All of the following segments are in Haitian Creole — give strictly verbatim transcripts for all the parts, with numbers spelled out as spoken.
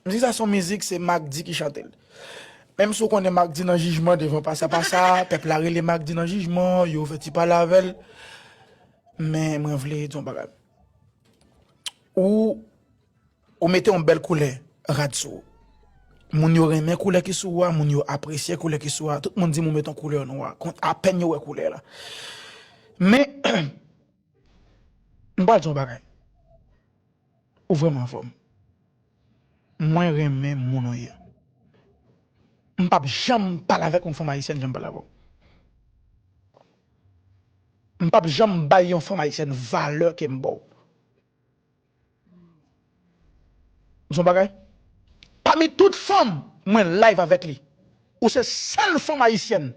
Mizik sa se yon mizik, se Mack D ki chante l. Menm si w konnen Mack D nan jijman devan pasa pasa, pèp la rele Mack D nan jijman, yo fè ti pale avè l. Men mwen vle di yon bagay. Ou, ou mete yon bèl koulè rad sou ou. Moun yo renmen koulè ki sou ou a, moun yo apresye koulè ki sou ou a. Tout moun di m ou mete yon koulè nwa. Kont apèn yo wè koulè la. Men, m pral di yon bagay. Ou vrèman anfòm. Mwen renmen moun ou ye. M p ap janm pale avèk yon fanm ayisyèn jan m pale avè w. M p ap janm bay yon fanm ayisyèn valè ke m ba w. Ou se yon bagay? Pami tout fanm mwen live avèk li, ou se sèl fanm ayisyèn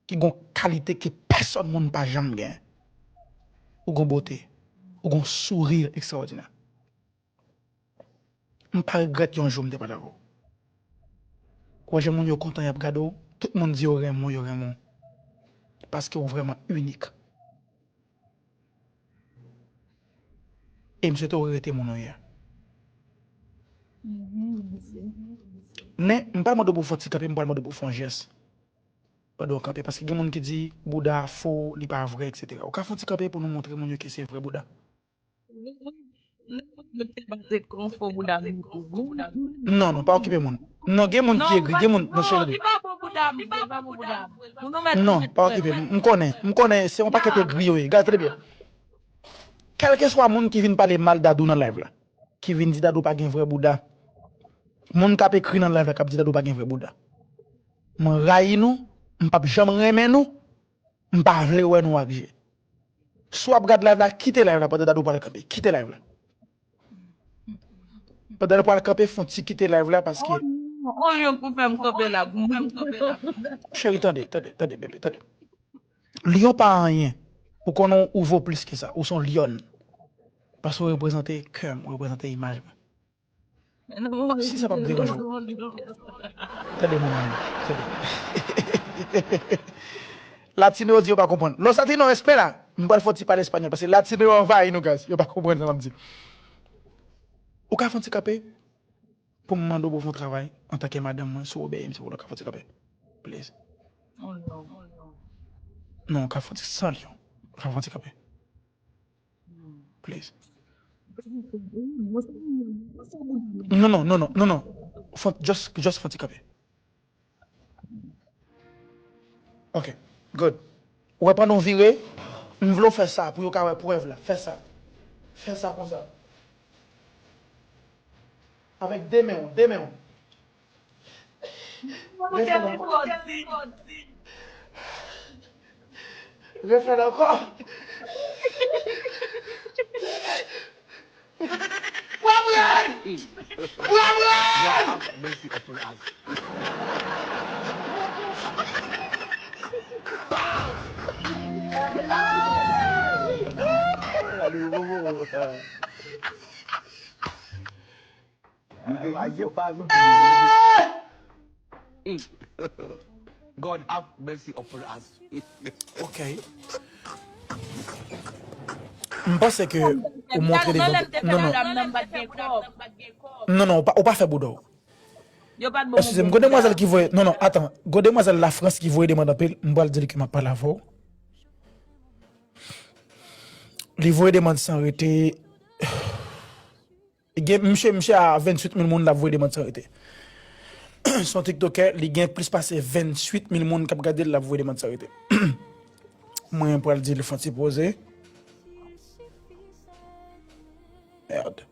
ki gon kalite ke pèsòn moun pa janm gen. Ou gon bote. Ou gon souri ekstraòdinè. M pa regrèt yon jou m te pale avè w. Ou wè jan moun yo kontan y ap gade w, tout moun di yo renmen w, yo renmen w. Paske w vrèman inik. E m swete w rete moun ou ye. Men, m pa mande w pou w fè yon ti kanpe, m pral mande w pou w fè yon jès. Pandan w kanpe, paske gen moun ki di bouda fo, li pa vrè, etsetera. Ou ka fè yon ti kanpe pou nou montre moun yo ke se vrè bouda. Non, non, pa okipe moun. Non, gen moun ki egri, gen moun, non, cheri. Non, pa okipe m. M konnen, m konnen se yon pakèt egri yo ye. Gade, tande byen. Kèlkeswa moun ki vin pale mal Dadou nan live la, ki vin di Dadou pa gen vrè bouda. Moun k ap ekri nan live la k ap di Dadou pa gen vrè bouda. Mwen rayi nou, m p ap janm renmen nou, m pa vle wè nou ak je. Si w ap gad live la, kite live la pandan Dadou pral kanpe. Kite live la. Pandan l pral kanpe, fè yon ti kite live la paske. Oh, non, on lyon pou fè m kanpe la, pou m kanpe la. Cheri, tande, tande, tande, bebe, tande. Lyon pa anyen. Ou konnen ou vo plis ke sa. Ou se yon lyòn. Paske ou reprezante kè m, ou reprezante imaj mwen. Si sa p ap deranje w. Tande, mon ami, tande. Latino yo di yo pa konprann. Los Latinos, respè la. M pral fè yon ti pale espanyòl, paske Latino yo anvayi nou, guys. Yo pa konprann sa m ap di. Ou ka fè yon ti kanpe pou m mande w pou w fè yon travay antanke madanm mwen, si w obeye m, se pou w ka fè yon ti kanpe. Please. Non, ou ka fè yon ti, san lyon. Ou ka fè yon ti kanpe. Please. Non, non, non, non, non, non. Fon, just, just fè yon ti kanpe. Ok, good. Ou wè pandan w vire, m vle w fè sa pou yo ka wè prèv la. Fè sa. Fè sa konsa. Avèk de men w, de men w. Refè l ankò. Refè l ankò. Pran mwen! Pran mwen! God have mercy upon us. Ok. M panse ke ou montre devan. Non, non. Non, non, ou pa, ou pa fè bouda w. Eskize m, gon demwazèl ki voye, non, non, atan, gon demwazèl Lafrans ki voye demann anpil, m pral di li ke m ap pale avè w. Li voye demann san rete. Gen, misye, misye a venntuit mil moun l ap voye demann san rete. Se yon tiktokè, li gen plis pase venntuit mil moun k ap gade l, l ap voye demann san rete. Mwen pral di l fè yon ti poze. Merde.